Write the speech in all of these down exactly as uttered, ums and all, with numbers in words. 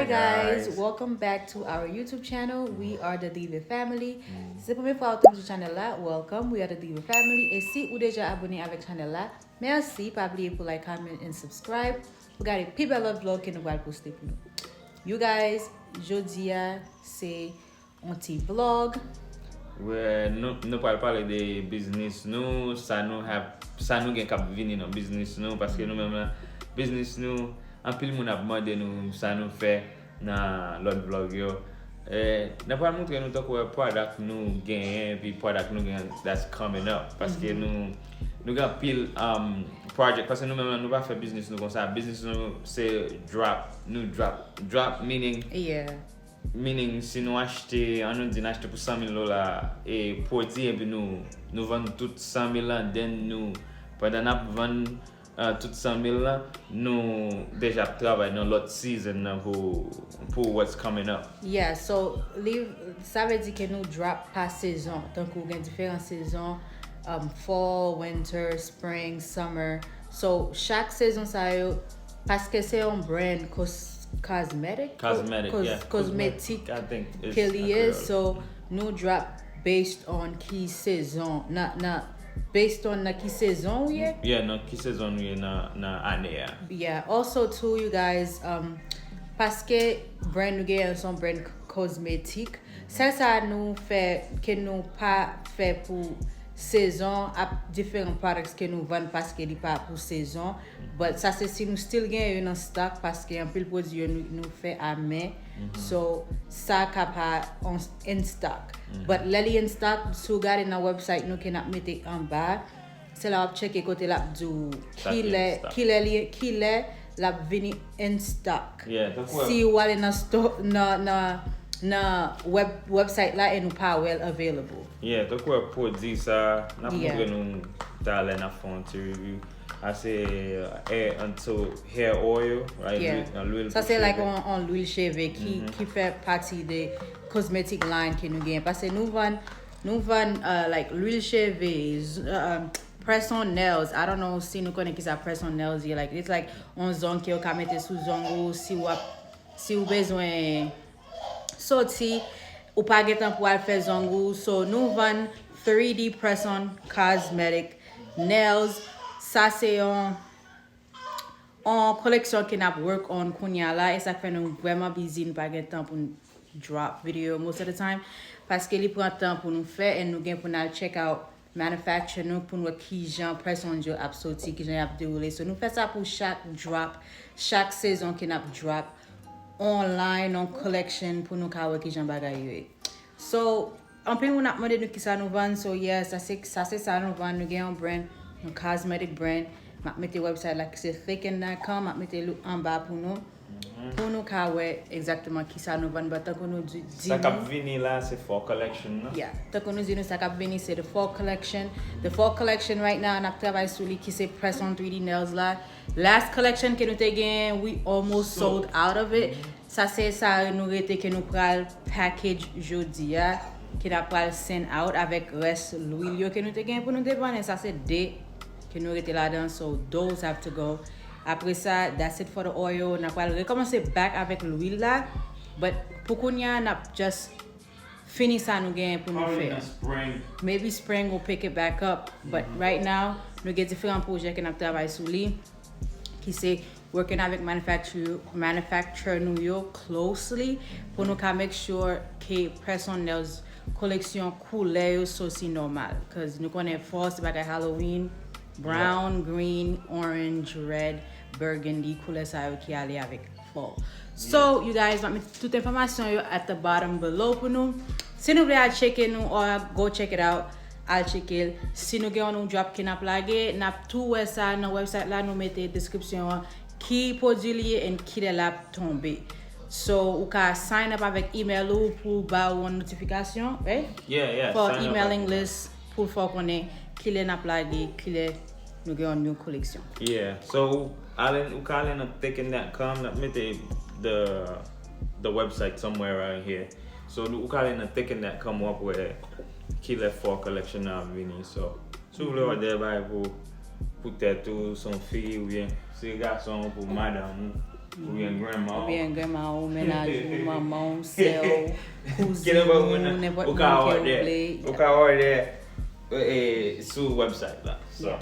Guys, Guys. Welcome back to our YouTube channel. We are the Diva Family. Si se premye fwa ou tonbe sou channel la, welcome. We are the Diva Family. E si ou deja abone avèk channel la, mèsi. Pa bliye pou like, comment and subscribe. Pou gade pi bèl lòt vlog ke nou pral poste pou nou. You guys, jodi a se yon ti vlog. Wè, nou, nou pral pale de biznis nou, sa nou have, sa nou gen k ap vini nan biznis nou, paske nou menm la, biznis nou, anpil moun ap mande nou sa nou fè nan lòt vlog yo. E, nou pral montre nou tankou wè product nou genyen, epi product nou genyen that's coming up. Paske nou, nou gen anpil um, project, paske nou menm la, nou pa fè biznis nou konsa. Biznis nou se drop, nou drop. Drop meaning Yeah. Meaning, si nou achte, an nou di n achte pou san mil dola e pwodui, epi nou, nou vann tout san mil lan, then nou, pandan n ap vann uh, tout san mil lan, nou deja ap travay nan lòt season nan pou, pou what's coming up. Yeah, so li, sa vle di ke nou drop pa sezon. Tankou gen diferan sezon, um, fall, winter, spring, summer. So chak sezon sa yo, paske se yon brand cos, cosmetic, Cosmetic, yeah. Kozmetik I think it's ke li ye. Creole. So nou drop based on ki sezon, nan, nan, based on nan ki sezon ou ye. Yeah, nan ki sezon nou ye nan, nan ane a. Yeah, also too, you guys, um, paske brand nou genyen se yon brand kozmetik, sèl sa nou fè, ke nou pa fè pou sezon, ap diferan products ke nou vann paske li pa pou sezon. But sa se si nou still gen yo nan stock, paske anpil pwodui yo nou, nou fè a men. So sa ka pa on, in stock. But lè li in stock, si w gade nan website nou ke n ap mete anba, se la w ap tcheke kote l ap di w Sa ki kilè, in stock. Kilè li, kilè l ap vini in stock. Yeah, tankou Si w ale nan store, nan, nan, nan web, website la e nou pa wè l available. Yeah, tankou wè pwodui sa, n ap Yeah. montre nou talè n ap fè yon ti review. A se hair until hair oil, right? Yeah. Lwi- Lwil Sa pou se like cheve. on, on lwil cheve ki, ki fè pati de cosmetic line ke nou gen. Paske nou vann, nou vann uh, like lwil cheve, z- uh, um, press on nails. I don't know si nou konnen ki sa press on nails ye. Like, it's like on zong ke w ka mete sou zong ou si w ap, si w bezwen soti, ou pa gentan pou al fè zong ou. So nou vann three D press on cosmetic nails. Sa se yon, yon koleksyon ke n ap work on kounye a la, e sa k fè nou vrèman busy, nou pa gen tan pou n drop video most of the time, paske li pran tan pou nou fè, e nou gen pou n al check out manufacture nou pou n wè kijan press on yo ap soti, kijan y ap dewoule. So nou fè sa pou chak drop, chak sezon ke n ap drop on line, on collection pou nou ka wè kijan bagay yo ye. So anpil moun ap mande nou kisa nou vann. So yeah, sa se, sa se sa nou vann. Nou gen yon brand, yon cosmetic brand. M ap mete website la ki se thicken dot com, m ap mete li anba pou nou. Pou nou ka wè egzakteman kisa nou vann, but tankou nou di, di Sa k ap nou, vini la, se fall collection nan. Yeah, tankou nou di nou, sa k ap vini se the fall collection. The fall collection right now, n ap travay sou li ki se press on three D nails la. Last collection ke nou te gen, we almost sold out of it. Sa se sa nou rete ke nou pral package jodi a, ke n ap pral send out avèk rès lwil yo ke nou te gen pou nou te vann. Sa se de ke nou rete ladan, so those have to go. Apre sa, that's it for the oil. N ap pral rekòmanse back avèk lwil la. But pou kounye a, n ap just fini sa nou genyen pou nou Probably fè. nan spring. Maybe spring will pick it back up. But right now, nou gen diferan pwojè ke n ap travay sou li, ki se working avèk manufacturer, manufacturer nou yo closely pou nou ka make sure ke press on nails koleksyon koulè yo soti nòmal. Cause nou konnen fall se bagay Halloween, brown, green, orange, red, burgundy, koulè sa yo ki ale avèk fall. So, you guys, m ap met tout enfòmasyon yo at the bottom below pou nou. Si nou vle al cheke nou, or go check it out, al cheke l. Si nou gen yon nou drop ke n ap lage, n ap tou wè sa nan website la, nou mete description an, ki pwodui li ye and kilè l ap tonbe. So, ou ka sign up avèk email ou pou ba ou yon notifikasyon, right? Yeah, yeah. For Sign up emailing avèk list, pou fè w konnen kilè n ap lage, kilè nou gen yon new collection. Yeah, so ou ale, ou ka ale nan thicken dot com, n ap mete the, the website somewhere around here. So ou ka ale nan thicken dot com, w ap wè kilè fall collection nan ap vini. So si w vle òdè bagay pou, pou tèt ou, se yon fi, oubyen se gason pou madanm ou, Oubyen grandma w. Oubyen grandma w, mennaj ou, manman w, sè w, kouzin ou, nenpòt moun ke w vle. Ou ka order, ou ka order eh, eh, sou website la. So,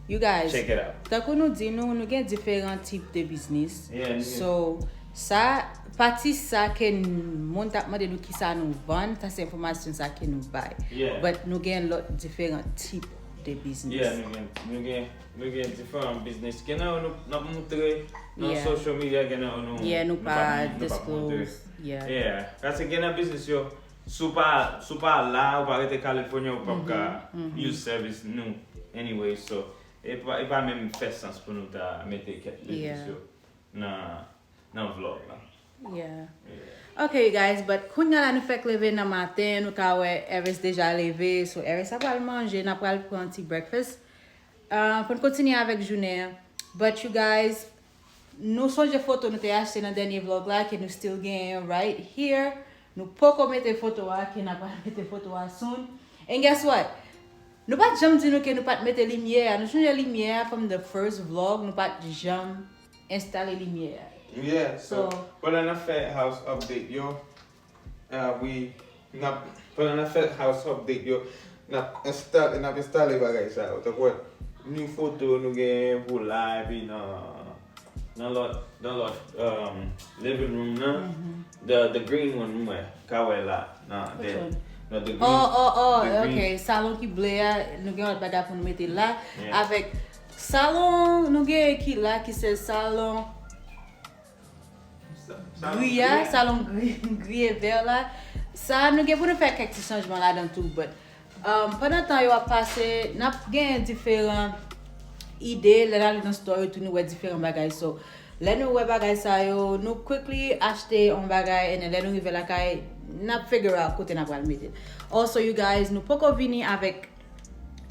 You guys, check it out. Tankou nou di nou, nou gen diferan tip de biznis. Yeah, nou gen- So, sa, pati sa ke n- moun t ap mande nou kisa nou vann, sa se enfòmasyon sa ke nou bay. Yeah. But nou gen lòt diferan tip de biznis. Yeah, nou gen, nou gen, nou gen diferan biznis. Gen nan yo nou, n ap moutre nan Yeah. Social media, gen nan yo nou, Yeah, nou nou pa nou pa moutre. Disclose. Yeah. Yeah. Paske gen nan biznis yo, si w pa, si w pa la, ou pa rete California, ou p ap ka Mhm, mhm. Use service nou. Anyway, so, e pa, e pa menm fè sans pou nou ta mete kèk biznis Yeah. yo nan, nan vlog la. Yeah. Yeah. Ok, you guys, but kounye a la nou fèk leve nan maten, nou ka wè Eris deja leve, so Eris ap pral manje, n ap pral pran ti breakfast. Uh, pou n kontinye avèk jounen an. But you guys, nou sonje foto nou te achte nan dènye vlog la, ke nou still genyen right here. Nou poko mete foto a, ke n ap pral mete foto a soon. And guess what? Nou pa t janm di nou ke nou pa t mete limyè a. Nou sonje limyè a from the first vlog, nou pa t janm enstale limyè a. Yeah, so, pandan n ap fè house update yo, uh, we, n ap, pandan n ap fè house update yo, n ap enstale, n ap enstale bagay sa yo. Tankou ni foto nou gen pou la, epi nan, nan lòt, nan lòt, um, living room nan, the, the green one, mwen, ka wè la, nan, Which one? Nan the green. Oh, oh, oh, The green. Ok. Salon ki ble a, nou gen lòt bagay pou nou mete la. Yeah. Avèk salon, nou gen ki la, ki se salon Sa- salon gri a, gri a. Salon gri, gri e vè la. Sa, nou gen pou nou fè kèk ti chanjman ladan tou, but um, pandan tan yo ap pase, n ap gen diferan ide, lè n ale nan store yo tou, nou wè diferan bagay. So, lè nou wè bagay sa yo, nou quickly achte yon bagay, and then lè nou rive lakay, n ap figure out kote n ap pral mete. Also, you guys, nou poko vini avèk,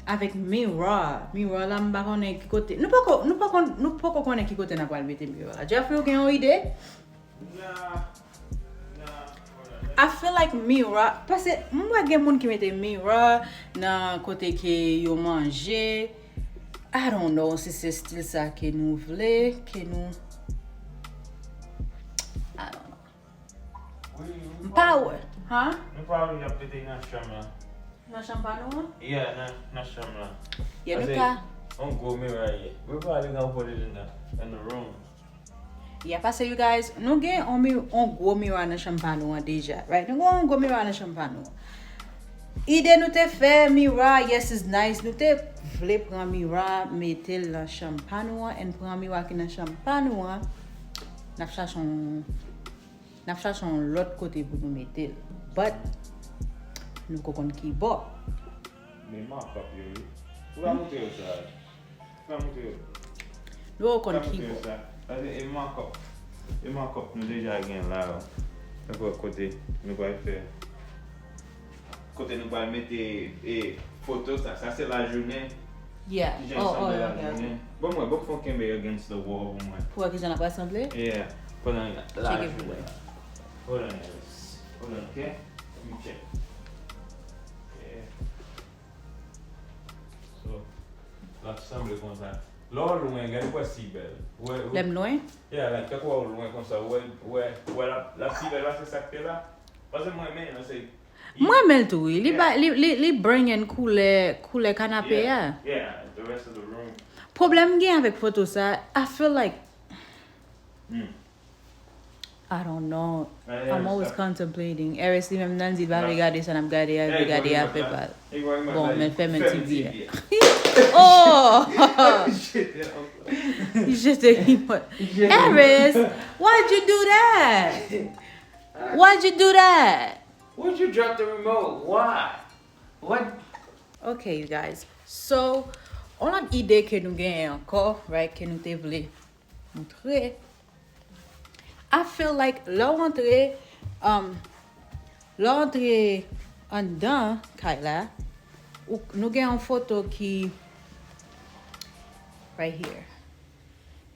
avèk mirror. Mirror la, m pa konnen ki kote. Nou poko, nou poko, nou poko konnen ki kote n ap pral mete mirror la. Jeffrey, ou gen yon ide? Nah, nah, hold on. I feel like mirror, paske m wè gen moun ki mete mirror nan kote ke yo manje. I don't know si se stil sa ke nou vle, ke nou, I don't know. Wi, M pa wè, ha? Nou pa wè y ap mete nan chanm la. Nan chanm pa nou an? Yeah, nan, nan chanm la. Yeah, nou Paske ka. On gwo mirror ye. We probably gonna put it in the, in the room. Yeah, paske you guys, nou gen on, mi- on gwo mirror nan chanm pa nou an deja, right? Nou gen on gwo mirror nan chanm pa nou an. Ide nou te fè mirror, yes, is nice. Nou te vle pran mirror, mete l nan chanm pa nou an, and pran mirror ki nan chanm pa nou an. N ap chache on, n ap chache on lòt kote pou nou mete l. But, nou ko konn ki bò. Men markup yo, wi. Ou pa montre yo sa. Ou pa montre yo. Nou ko Pa konn ki montre yo bò. Sa. Paske e markup. E markup nou deja gen la yo. Tankou kote nou pral fè. Kote nou pral mete e foto sa. Sa se lajounen. Yeah. Kijan Oh, sanble oh, ok, ok. Lajounen. Bon, mwen, bon, fon kenbe against the wall pou mwen. Pou wè kijan l ap sanble? Yeah. Pandan Check it lajounen. pou wè. Hold on, guys. Hold on, ok? Let me check. Yeah. So, l ap sanble konsa. Lè w lwen, gade pou wè si bèl. Ou wè, ou- Lè m lwen? Yeah, like, tankou w lwen konsa, ou wè, ou wè, ou wè l ap, l ap pi bèl pase sa k te la. Paske mwen, men, se Mwen renmen l tou, wi. Li ba, li, li, li bring in koulè, koulè kanape a. Yeah, the rest of the room. Pwoblèm m gen avèk foto sa, I feel like Hmm. I don't know. Gade I'm always sa. Contemplating. Eris li menm nan di l pa vle gade sa n ap gade a, epi gade a fè pa l. Bon, men fèmen T V a. Oh! Je te remote. Eris, why'd you do that? Why'd you do that? Would you drop the remote? Why? What? Ok, you guys. So, on lòt ide ke nou genyen ankò, right, ke nou te vle montre. I feel like lè w antre, um, lè w antre anndan kay la, ou, nou gen yon foto ki right here.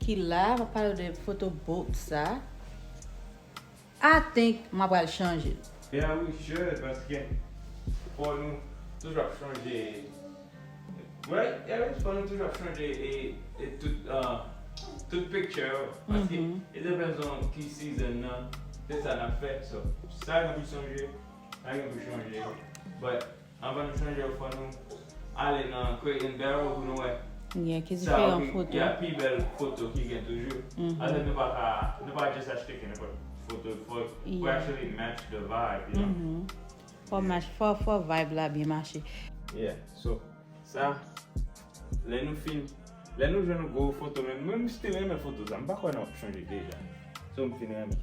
Ki la, m ap pale de foto boat sa. I think m ap pral chanje l. Yeah, we should, paske fò nou toujou ap chanje. Right? Yeah, fò nou toujou ap chanje e, e tout, uh, Tout picture yo. Paske it depends on ki season nan, se sa n ap fè. So, sa gen pou chanje, sa gen pou chanje. But anvan nou chanje yo, fò nou ale nan Crate and Barrel pou nou wè. Yeah, ki diferan foto. Yeah, pi bèl foto ki gen toujou. Anfèt, nou pa ka, nou pa just achte ki nenpòt foto. Fò, fò actually match the vibe, you know? Fò match, fò, fò vibe la byen mache. Yeah, so, sa, lè nou fin, lè nou jwenn yon gwo foto, men mwen, m still renmen foto sa, m pa kwè n ap chanje deja. So, m fin renmen.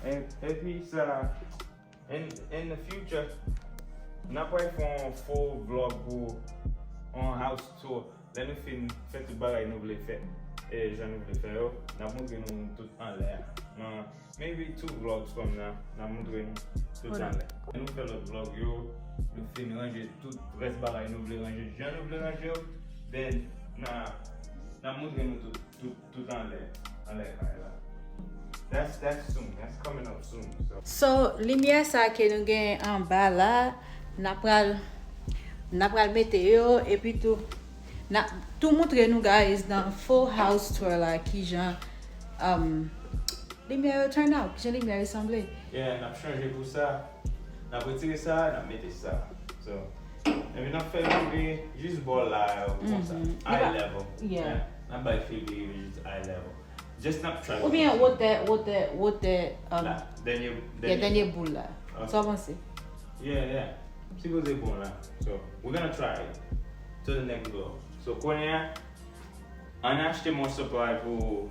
E, epi sa, in, in the future, n ap wè fè yon full vlog pou yon house tour. Lè nou fin fè tout bagay nou vle fè, e jan nou vle fè yo, n ap montre nou tout anlè a. Nan maybe two vlogs from now, n ap montre nou tout anlè. Lè nou fè lòt vlog yo, nou fin ranje tout rès bagay nou vle ranje, jan nou vle ranje yo, then n a, n ap montre nou tout, tout, tout anlè, anlè kay la. That's, that's soon, that's coming up soon. So, So, limyè sa ke nou gen anba la, n a pral, n a pral mete yo, epi tou, n a tou montre nou, guys, nan full house tour la, kijan, um, limyè yo turn out, kijan limyè yo sanble. Yeah, n ap chanje pou sa. N ap retire sa, n ap mete sa. So, epi n ap fè rive jis bò la yo, konsa. Eye level. Yeah. N ap bay fil li rive jis eye level. Just n ap try. Oubyen wotè, wotè, wotè, um, dènye, dènye boul la. Sa w panse? Yeah, yeah. Sipoze bon la. So, we're gonna try it. To the next level. So, kounye a, ann achte more supply pou,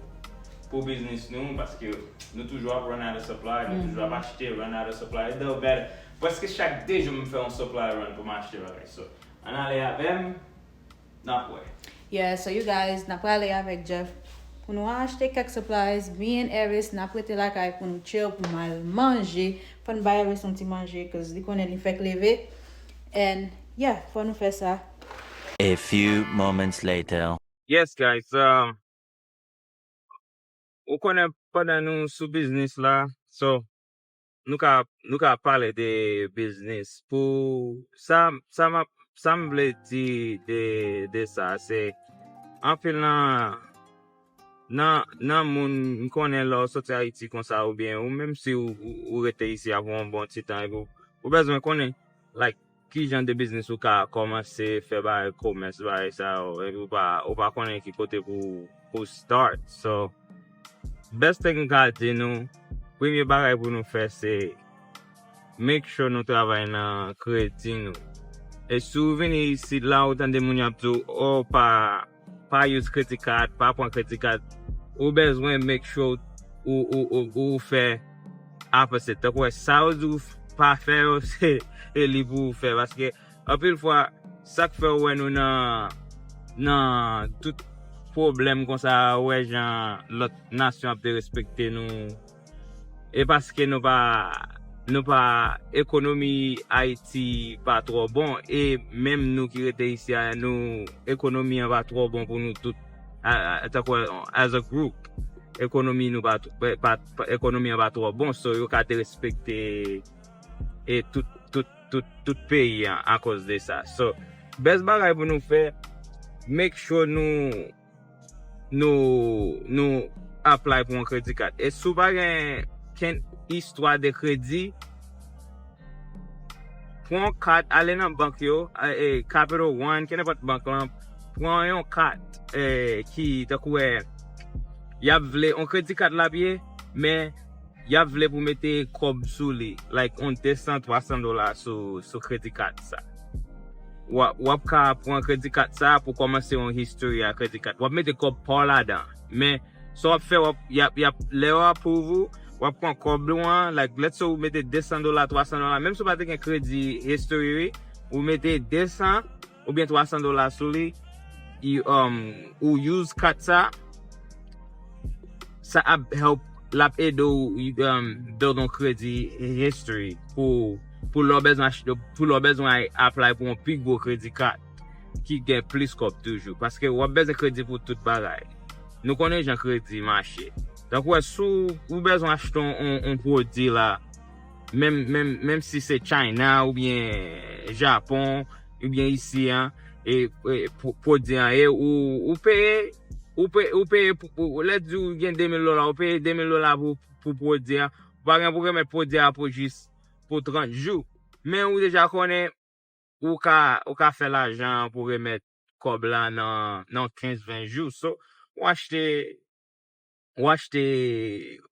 pou biznis nou, paske nou toujou ap run out of supply, nou toujou ap achte, run out of supply. It don't matter. Prèske chak de jou m fè yon supply run pou m achte bagay. So, ann ale avè m, n ap wè. Yeah, so you guys, n ap prale avèk Jeff pou nou al achte kèk supplies. Me and Eris, n ap rete lakay pou nou chill, pou nou al manje. Fò n bay Eris yon ti manje, cause li konnen li fèk leve. And, yeah, fò nou fè sa. A few moments later. Yes, guys. Um, ou konnen pandan nou sou biznis la, so, nou ka, nou ka pale de biznis. Pou sa, sa m ap, sa m vle di de, de sa, se anpil nan, nan, nan moun m konnen lè w soti Ayiti konsa, oubyen ou menm si ou, ou, ou rete isi a pou yon bon ti tan, epi ou, ou bezwen konnen, like, ki jan de biznis ou ka kòmanse fè bagay komès, bagay sa yo, epi ou pa, ou pa konnen ki kote pou, pou start. So, best thing m ka di nou, premye bagay pou nou fè se make sure nou travay nan kredi nou. E si w vini isit la, ou tande moun yo ap di w, oh, pa, pa use kredi kat, pa pran kredi kat, ou bezwen make sure ou, ou, ou, ou fè opposite. Tankou wè, sa yo di w pa fè yo, se e li pou ou fè. Paske anpil fwa, sa k fè w wè nou nan, nan tout pwoblèm konsa, ou wè jan lòt nasyon ap derespekte nou, e paske nou pa, nou pa, ekonomi Ayiti pa twò bon, e menm nou ki rete isi a, nou, ekonomi an pa twò bon pou nou tout, a, a, tankou as a group, ekonomi nou pa, pa, pa, ekonomi an pa twò bon, so yo ka derespekte e tout, tout, tout, tout peyi an akoz de sa. So, best bagay pou nou fè, make sure nou, nou, nou apply pou yon kredi kat. E si w pa gen kenn istwa de kredi, pran yon kat, ale nan bank yo, e, e, Capital One, kenenpòt bank lan, pran yon kat, e, ki, tankou, e, y ap vle, yon kredi kat l ap ye, men y ap vle pou mete kòb sou li, like, yon de san, twa san dola sou, sou kredi kat sa. W ap, w ap ka pran kredi kat sa pou kòmanse yon history a kredi kat. W ap mete kòb pa w ladan. Men, sa w ap fè, w ap, y ap, y ap, lè yo approve ou, w ap pran kòb ou an, like, let's say ou mete de san dola, twa san dola, menm si w pa te gen kredi history, wi, ou mete de san, oubyen twa san dola sou li, y, um, ou use kat sa, sa ap help, l ap ede w, um, build yon kredi history pou, pou lè w bezwen achte, pou lè w bezwen apply pou yon pi gwo kredi kat ki gen plis kòb toujou. Paske w ap bezwen kredi pou tout bagay. Nou konnen jan kredi mache. Donk, wè, si w, ou bezwen achte yon, yon, yon pwodui la, menm, menm, menm si se China oubyen Japon, oubyen isi an, e, e pwo-, pwodui an, e ou, ou peye, ou pe, ou peye pou, pou, lè di ou gen de mil dola, ou peye de mil dola pou, pou pwodui a, ou pa gen pou remèt pwodui a pou jis pou trant jou. Men ou deja konnen ou ka, ou ka fè lajan pou remèt kòb la nan, nan kenz ven jou. So, ou achte, ou achte,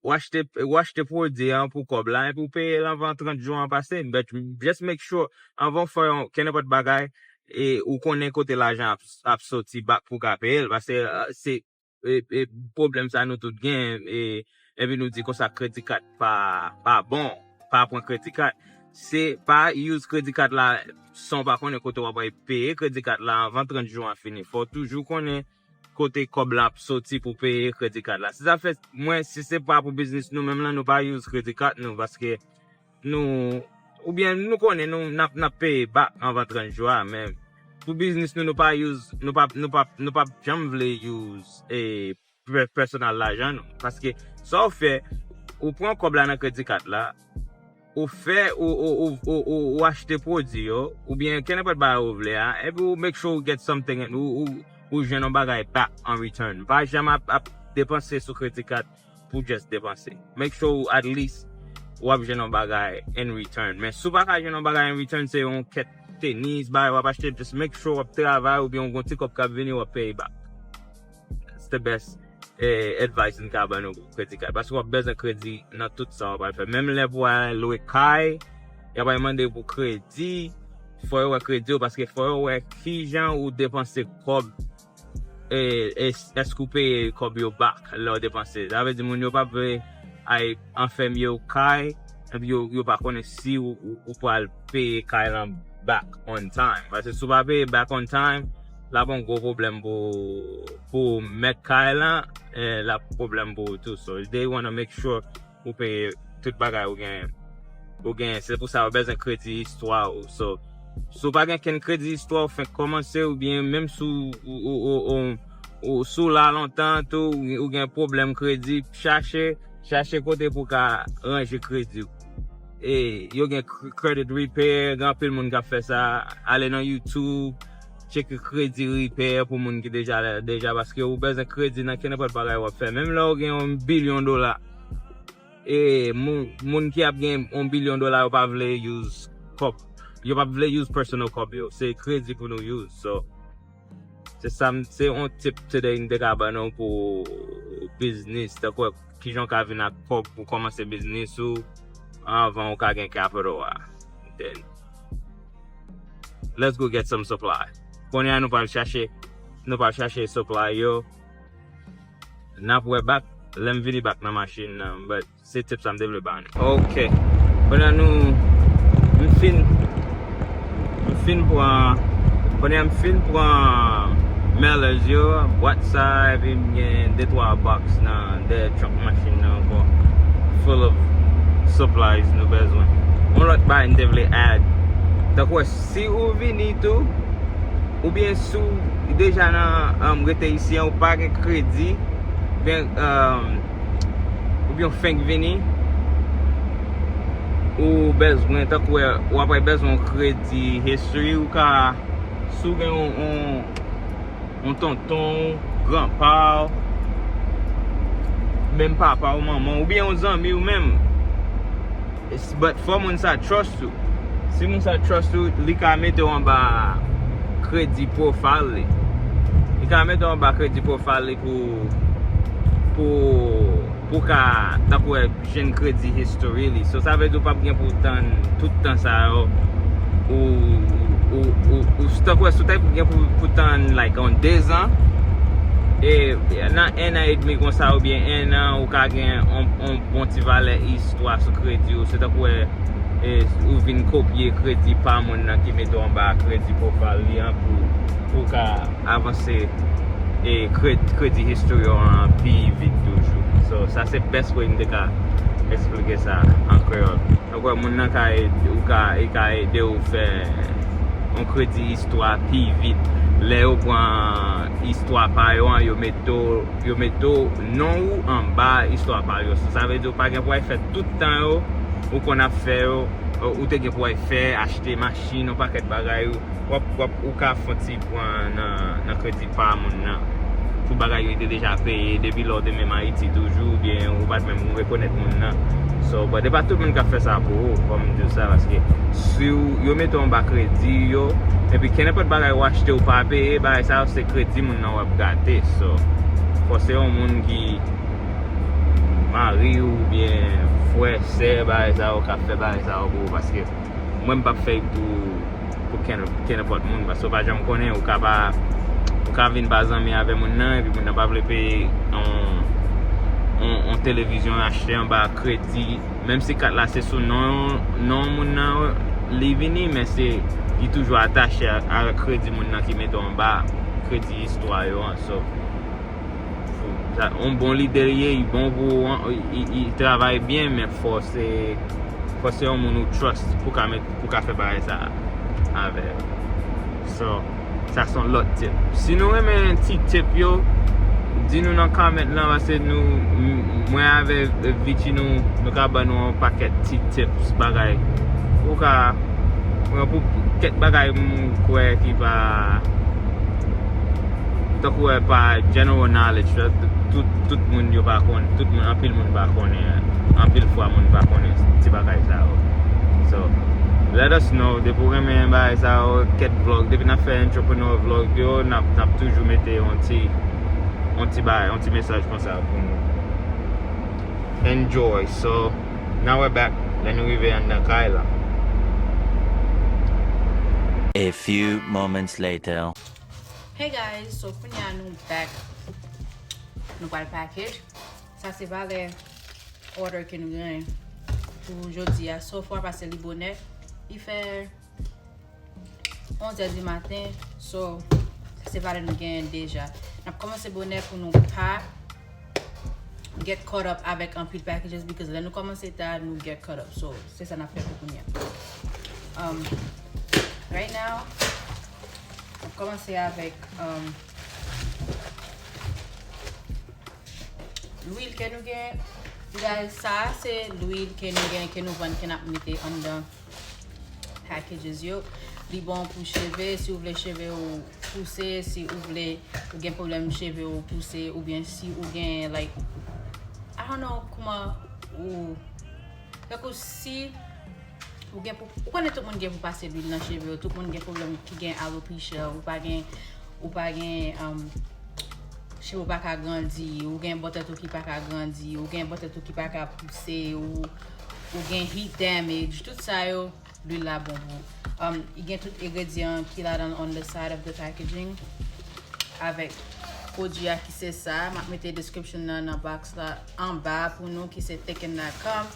ou achte, ou achte pwodui an pou kòb la, epi ou peye l anvan trant jou an pase. But just make sure, anvan w fè yon, kenenpòt bagay, e ou konnen kote lajan ap, ap soti back pou w ka peye l. Paske, uh, se e, e, pwoblèm sa nou tout gen, e, epi nou di konsa kredi kat pa, pa bon, pa pran kredi kat. Se pa use kredi kat la san w pa konnen kote w ap peye kredi kat la anvan trant jou an fini. Fò w toujou konnen kote kòb la ap soti pou peye kredi kat la. Se sa fè, mwen, si se pa pou biznis nou menm lan, nou pa use kredi kat nou, paske nou, oubyen nou konnen nou, n ap, n ap peye back anvan trant jou a, men pou biznis nou, nou pa use, nou pa, nou pa, nou pa janm vle use, e, pè-, pèsonal lajan nou. Paske sa w fè, ou pran kòb la nan kredi kat la, ou fè, ou, ou, ou, ou, ou, ou achte pwodui yo, oubyen kenenpòt bagay ou vle a, epi ou make sure ou get something, ou, ou, ou jwenn yon bagay back an return. Pa janm ap, ap depanse sou kredi kat pou just depanse. Make sure ou at least w ap jwenn yon bagay in return. Men si w pa ka jwenn yon bagay in return, se yon kèk tenis, bagay w ap achte, just make sure w ap travay oubyen w gon ti kòb k ap vini, w ap peye back. That's the best, eh, advice m ka ban nou pou kredi kat. Paske w ap bezwen kredi nan tout sa w pral fè. Menm lè pou w al lwe kay, y ap al mande pou kredi, fò yo wè kredi w, paske fò yo wè kijan ou depanse kòb, e, e, èske ou peye kòb yo back lè w depanse. Sa vle di moun yo p ap vle al anfèmye w kay, epi yo, yo pa konnen si ou, ou, ou pral peye kay lan back on time. Paske si w pa peye back on time, l ap yon gwo pwoblèm pou, pou mèt kay lan, e l ap pwoblèm pou ou tou. So, they wanna make sure ou peye tout bagay ou genyen. Ou genyen, se pou sa ou bezwen kredi istwa ou. So, si w pa gen kenn kredi istwa, ou fenk kòmanse, oubyen menm si w, ou, ou, ou, ou, ou, si w la lontan tou, ou, ou gen pwoblèm kredi, chache, chache kote pou w ka ranje kredi w. E yo gen cr-, credit repair, gen anpil moun k ap fè sa. Ale nan YouTube, tcheke credit repair pou moun ki deja la, deja, paske ou bezwen kredi nan kenenpòt bagay w ap fè. Menm lè w gen yon bilyon dola, e moun, moun ki ap gen yon bilyon dola, yo pa vle use kòb. Yo pa vle use personal kòb yo. Se kredi pou nou use. So, se sa m, se yon tip today m te ka ban nou pou biznis. Tankou kijan w ka vin ak kòb pou kòmanse biznis ou anvan ou ka gen capital a. Then, let's go get some supply. Kounye a nou pral chache, nou pral chache supply yo. N ap wè back, lè m vini back nan machin nan. But se tip sa m te vle ba nou. Ok. Pandan nou, m fin, m fin pran, pandan m fin pran mailers yo, bwat sa, epi m gen de twa box nan dèyè trunk machin nan ankò. Full of supplies nou bezwen. Yon lòt bagay m te vle add. Tankou si ou vini tou, oubyen si w deja nan, um, rete isi an, ou pa gen kredi, oubyen, um, oubyen w fenk vini, ou bezwen, tankou w ap bezwen yon kredi history, ou ka, si w gen yon, yon, yon tonton w, granpa w, menm papa w, manman w, oubyen yon zanmi w menm. But fò moun sa trust ou. Si moun sa trust ou, li ka mete w anba kredi profile li. Li ka mete w anba kredi profile li pou, pou, pou ka, tankou wè, jwenn kredi history li. So, sa vle di w p ap gen pou w tann tout tan sa yo. Ou, ou, ou, ou, tankou wè, si w t ap gen pou, pou tann, like, on de zan, e nan en an edmi konsa, oubyen en an, ou ka gen on, on bon ti valè istwa sou kredi w. Se tankou wè, e, ou vin kopye kredi pa moun nan ki mete w anba kredi profile li an pou, pou w ka avanse e kre-, kredi history w an pi vit toujou. So, sa se best way m te ka eksplike sa an kreyòl. Donk, wè, moun nan ka ede, ou ka, e ka ede w fè yon kredi istwa pi vit. Lè yo pran istwa pa yo an, yo mete w, yo mete w non ou anba istwa pa yo. So, sa vle di w pa gen pou w al fè tout tan yo, ou konn ap fè yo, ou te gen pou w al fè, achte machin, yon pakèt bagay, ou w ap, w ap, ou ka fè yon ti pran nan, nan kredi pa moun nan. pou bagay yo te deja peye depi lè w te menm Ayiti toujou, oubyen ou pa t menm rekonèt moun nan. So, but e pa tout moun k ap fè sa pou ou, fò m di w sa, paske si w, yo mete w anba kredi yo, epi kenenpòt bagay w achte ou pa peye, bagay sa yo se kredi moun nan w ap gate. So, fò se yon moun ki mari w oubyen frè, sè, bagay sa yo k ap fè bagay sa yo pou ou, paske mwen m p ap fè l pou, pou ken, kenenpòt moun, paske w pa janm konnen, ou ka pa, ou ka vin pa zanmi avè moun nan, epi moun nan pa vle peye yon, yon, yon televizyon achte anba kredi, menm si kat la se sou non, non moun nan li vini, men se, li toujou atache a, a kredi moun nan ki mete w anba kredi istwa yo an. So, sa, yon bon lidè li ye, li bon pou ou, li, li, li travay byen, men fò se, fò se yon moun ou trust pou ka met, pou ka fè bagay sa avè l. So, sa se yon lòt tip. Si nou renmen ti tip yo, di nou nan comment lan, paske nou, m-, mwen avè Vichy nou, nou ka ban nou yon pakèt ti tips bagay. Ou ka, mwen pou kèk bagay m kwè ki pa, tankou wè pa general knowledge, tout, tout, tout moun yo pa konn, tout moun, anpil moun pa konnen, anpil fwa moun pa konnen ti bagay sa yo. So, let us know, depi w renmen bagay sa yo, kèk vlog, depi n ap fè entrepreneur vlog yo, n ap, n ap toujou mete yon ti, yon ti bagay, yon ti mesaj konsa pou nou. Enjoy. So, now we're back. Lè nou rive anndan kay la. A few moments later. Hey guys, so kounye a nou back. Nou pral package. Sa se valè order ke nou genyen pou jodi a. So far, paske li bonè. Li fè onz è di maten. So, sa se valè nou genyen deja. N ap kòmanse bonè pou nou pa get caught up avèk anpil packages, because lè nou kòmanse ta, nou get caught up. So, se sa n ap fè pou kounye a. Um, right now, n ap kòmanse avèk, um, lwil ke nou gen. Guys, sa a se lwil ke nou gen, ke nou vann, ke n ap mete anndan packages yo. Li bon pou cheve, si w vle cheve w pouse, si ou vle, ou gen pwoblèm cheve w pouse, oubyen si ou gen, like, I don't know kòman ou, tankou si ou gen pou, ou konnen tout moun gen pou pase lwil nan cheve yo, tout moun gen pwoblèm ki gen alopecia, ou pa gen, ou pa gen, um, cheve w pa ka grandi, ou gen bò tèt ou ki pa ka grandi, ou gen bò tèt ou ki pa ka pouse, ou, ou gen heat damage, tout sa yo, lwil la bon pou. Um, li gen tout engredyan ki ladan on the side of the packaging. Avèk pwodui a ki se sa, m ap mete description nan, nan box la anba pou nou, ki se Thicken dot com,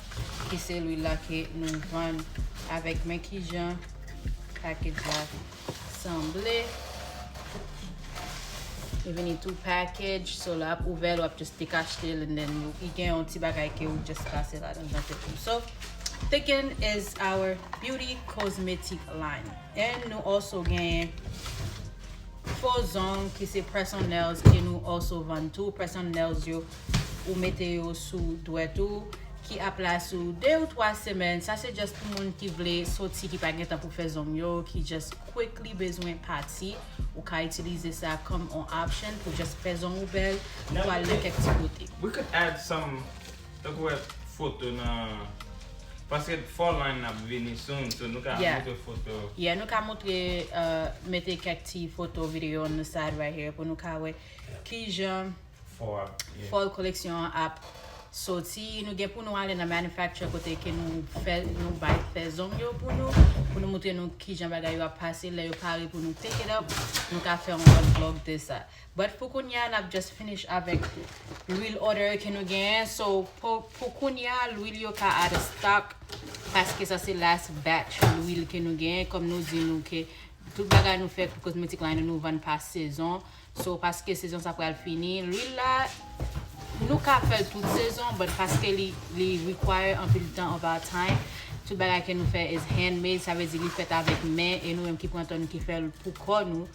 ki se lwil la ke nou vann avèk men kijan package la sanble. Li vini tou package, so lè w ap ouvè l, w ap just decacheté l, and then li gen yon ti bagay ke ou just pase ladan nan tèt ou. So, Thicken is our beauty cosmetic line. And nou also genyen fo zong ki se press on nails ke nou also vann tou. Press on nails yo, ou mete yo sou dwèt ou, ki ap la sou de ou twa semèn. Sa se just pou moun ki vle soti, ki pa gen tan pou fè zong yo, ki just quickly bezwen pati. Ou ka itilize sa kòm on option pou just fè zong ou bèl, ou pral nan kèk ti kote. We could add some, tankou wè foto nan, paske fall line ap vini soon, so nou ka, yeah, montre foto. Yeah, nou ka montre, uh, mete kèk ti foto videyo on the side right here pou nou ka wè kijan fall, yeah, fall collection an ap soti. Nou gen pou nou ale nan manufacturer kote ke nou fè, nou bay fè zong yo pou nou, pou nou montre nou kijan bagay yo ap pase. Lè yo pare pou nou pick it up, nou ka fè yon lòt vlog de sa. But pou kounye a, n ap just finish avèk lwil order ke nou genyen. So, pou, pou kounye a, lwil yo ka out of stock, paske sa se last batch lwil ke nou genyen. Kòm nou di nou ke tout bagay nou fè pou cosmetic line nou, nou vann pa sezon. So, paske sezon sa pral fini, lwil la, nou ka fè l tout sezon, but paske li, li require anpil tan of our time, tout bagay ke nou fè is handmade, sa vle di li fèt avèk men, e nou menm ki pran tan nou ki fè l pou kò nou.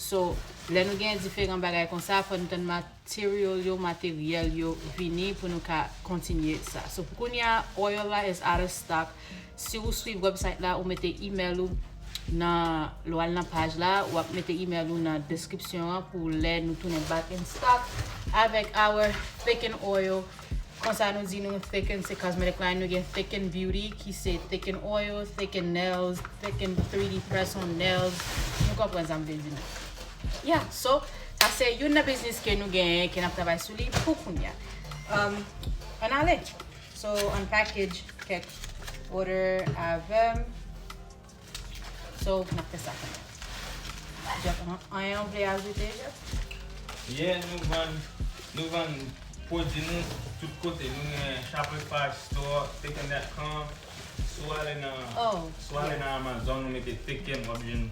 So, lè nou gen diferan bagay konsa, fò nou tann material yo, materyèl yo vini pou nou ka kontinye sa. So, pou kounye a, oil la is out of stock. Si ou swiv website la, ou mete email ou, Nan, lè w al nan paj la, w ap mete email ou nan description an pou lè nou tounen back in stock avèk our thickening oil. Konsa nou di nou thickening se cosmetic line, nou gen thickening beauty ki se thickening oil, thickening nails, thickening three D press on nails. Nou konprann sa m vle di nou. Yeah, so, sa se youn nan biznis ke nou genyen, ke n ap travay sou li pou kounya. Um, ann ale. So, unpackage kèk order avè m. So, n ap fè sa kounya. Jeff, an-, anyen w vle ajoute, Jeff? Yeah, nou vann, nou vann pwodui nou tout kote. Nou gen Shopify store, thickening dot com. Si w ale nan, Oh, si w ale yeah. Nan Amazon, nou mete thickening, w ap jwenn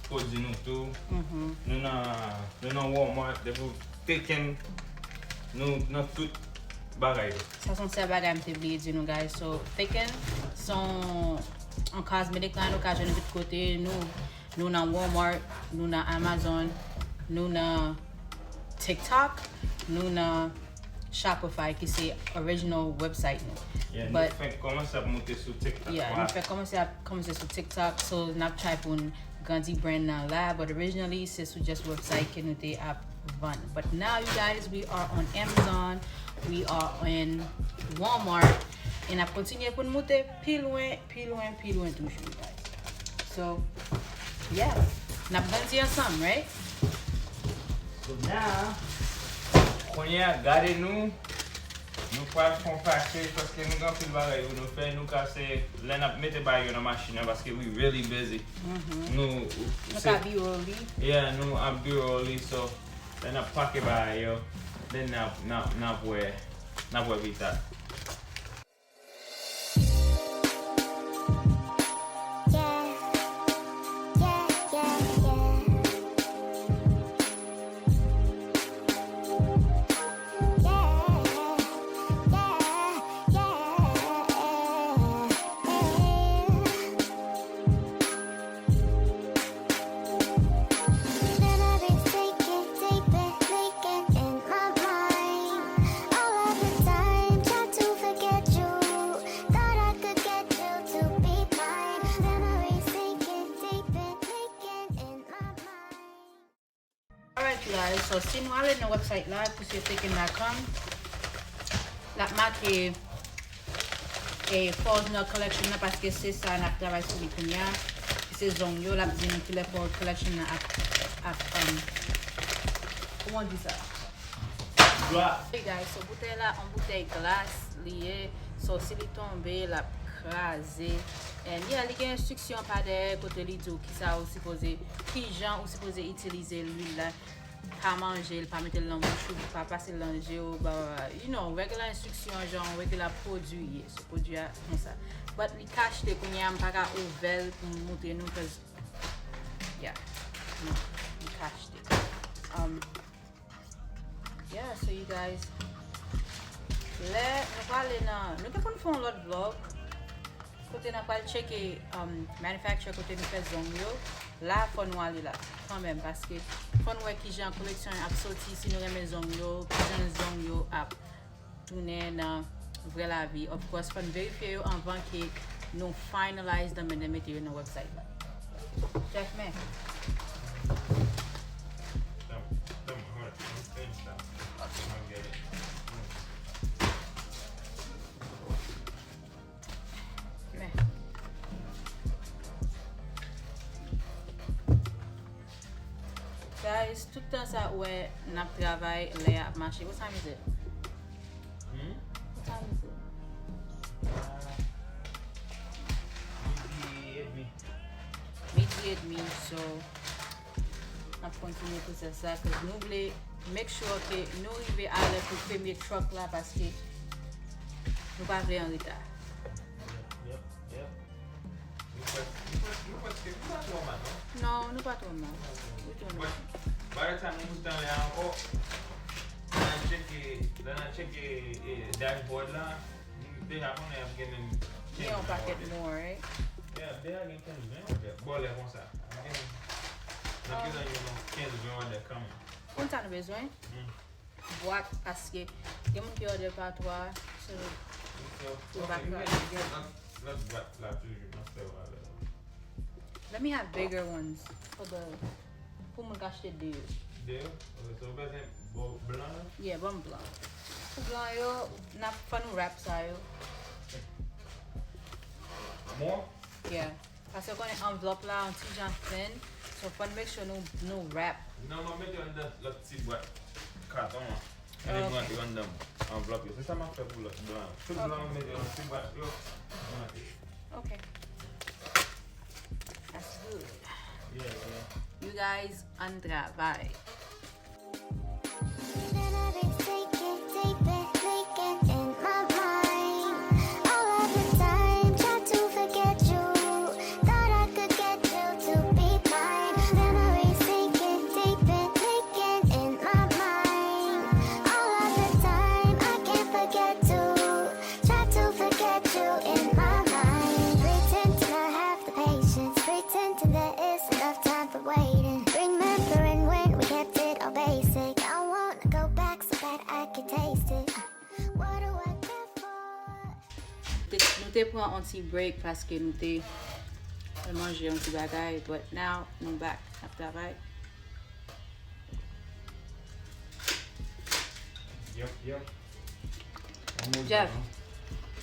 pwodui nou tou. Mhm. Nou nan, nou nan Walmart, depi w thickening, nou nan tout bagay yo. Sa se yon sèl bagay m te bliye di nou, guys. So, thickening se yon, yon cosmetic line ou ka jwenn tout kote. Nou, nou nan Walmart, nou nan Amazon, nou nan TikTok, nou nan Shopify, ki se original website nou. Yeah, nou But, fenk kòmanse ap moute sou TikTok. yeah, Wa- nou fèk kòmanse ap kòmanse sou TikTok, so n ap try pou n grandi brand nan la, but originally se sou just website ke nou te ap vann. But now, you guys, we are on Amazon, we are in Walmart, e n ap kontinye pou n moute pi lwen, pi lwen, pi lwen toujou, you guys. So, yeah, n ap grandi ansanm, right? So now, kounye a, gade nou. Nou pral fè yon package paske nou gen anpil bagay pou nou fè. Nou ka se lè n ap mete bagay yo nan machin nan paske we really busy. Mhm. Nou, Nou se, ka B-roll li. Yeah, nou ap B-roll li, so lè n ap pake bagay yo, then n ap, n ap, n ap wè, n ap wè pita. Memories taking, taking, taking in my mind. All of the time, try to forget you. Thought I could get you to be mine. Memories taking, taking, taking in my mind. Alright, you guys, so si nou ale nan website la, ki se thickening dot com, l ap make e, Falls Nail Collection nan, paske se sa n ap travay sou li kounya. Se zong yo, l ap di nou kilè Falls Collection nan ap, ap, um, kouman w di sa? Drop. Hey guys, so boutèy la, yon boutèy glas li ye. So si li tonbe, l ap kraze. And yeah, li gen enstriksyon pa dèyè kote li di w kisa ou sipoze, kijan ou sipoze itilize lwil la. Pa manje l, pa mete l nan bouch ou, pa pase l nan je w, ba, you know, regular enstriksyon, jan regular pwodui ye. So pwodui a konsa. But li ka achte kounya, m pa ka ouvè l pou m montre nou, cause, yeah, non, li ka achte. Um, yeah, so you guys, lè nou prale nan, nou te konn fè yon lòt vlog, kote n ap pral tcheke, um, manufacturer kote nou fè zong yo. La, fò nou ale la, kanmenm, paske fò n wè kijan koleksyon an ap soti, si nou renmen zong yo, kijan zong yo ap tounen nan vrè lavi. Of course, fò n verifye yo anvan ke nou finalize nan men, nan mete yo nan website la. Jeff, men. Them, them hard. I'm finished now. I'm gonna get it. Men. Guys, tout tan sa ou wè n ap travay, lè a ap mache. What time is it? Hmm? What time is it? Ah, midi edmi. Midi edmi, so n ap kontinye pwosès la, cause nou vle make sure ke nou rive alè pou premye truck la, paske nou pa vle an reta. Yep, yep. Nou prèske, nou prèske, nou prèske, nou pa twò mal, non? Non, nou pa twò mal. We doing But okay. By the time nou rive anlè a ankò, lè n ap tcheke, lè n ap tcheke, eh, dashboard la, nou deja konnen ap gen menm Gen yon pakèt more, right? Yeah, deja gen kenz ven order. Bò lè konsa. Ap gen, n ap gen yon kenz ven order kanmenm. Konn sa nou bezwen? Hmm. Bwat, paske gen moun ki order pa twa, so, So, Ou ok, back nou up. gen, nou gen lòt, lòt bwat la toujou, n ap fè yo avè l. Let me have bigger ones for the, pou moun ka achte de yo. De yo? Ok, so ou bezwen bo-, blan yo? Yeah, ban m blan. Pou blan yo, n ap fò nou wrap sa yo. More? Yeah. Paske w konnen anvlòp la yon ti jan thin, so fò n make sure nou, nou wrap. Non, m ap mete yo anndan lòt ti bwat katon an. Epi m rantre yo anndan anvlòp yo. Se sa m ap fè pou lòt blan yo. Tout blan yo m mete yo nan ti bwat yo, m rantre yo. Ok. That's good. Yeah, yeah. You guys, ann travay. Memories sinking deep and leaking in my mind. All of the time, try to forget you. Thought I could get you to be mine. Memories sinking deep and leaking in my mind. All of the time, I can't forget to try to forget you in my mind. Pretend to not have the patience. Pretending there is enough time for waiting. Remembering when we kept it all basic. I wanna go back so bad I can taste it. What do I care for? Te, nou te pran yon ti break paske nou te manje yon ti bagay, but now nou back ap travay. Yep, yep. Jeff,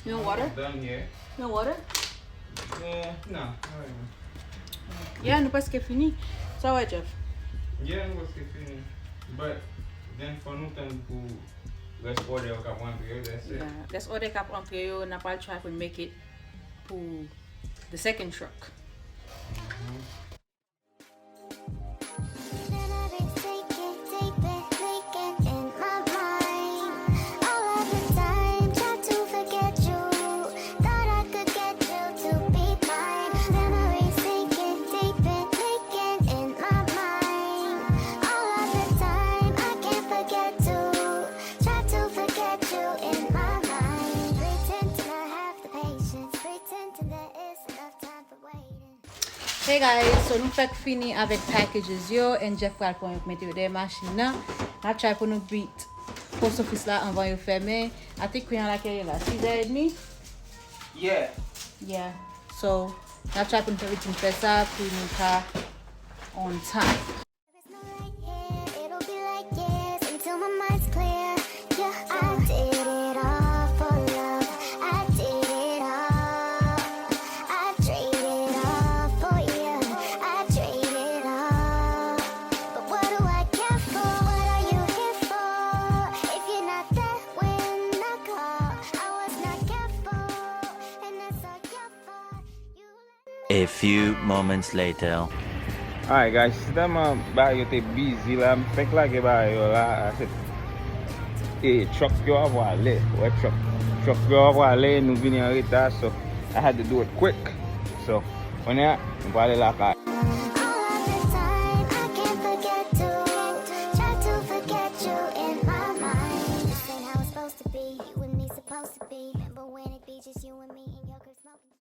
you want water? Done here. You want water? Eh, no, not even. Yeah, nou prèske fini. Sa w wè, Jeff? Yeah, nou prèske fini. But then fò nou tann pou rès òdè yo k ap rantre yo, that's it. Yeah, rès òdè k ap rantre yo, n ap al try pou n make it pou the second truck. Mhm. Memories sinking deep and leaking in my mind. All of the time, try to forget you. Thought I could get you to be mine. Memories sinking deep and leaking in my mind. All of the time, I can't forget to try to forget you in my mind. Pretend to not have the patience. Pretending there is enough time for waiting. Hey guys, so nou fèk fini avèk packages yo, and Jeff pral pran yo pou mete yo dèyè machin nan. N ap try pou nou beat post office la anvan yo fèmen. I think kounye a lakè ye la, sis è edmi? Yeah. Yeah. So, n ap try pou nou fè, pou nou fè sa pou nou ka on time. If it's not right here, it'll be like years until my mind's clear. Yeah, I did it all for love. I did it all. I traded all for you. I traded all. But what do I care for? What are you here for? If you're not there when I call, I was not careful, and that's all your fault. You A few moments later. Alright guys, se tèlman bagay yo te busy la, m fèk lage bagay yo la, se, e, truck yo ap prale, wè truck, truck yo ap prale, nou vini an reta, so I had to do it quick. So, kounye a, nou prale lakay.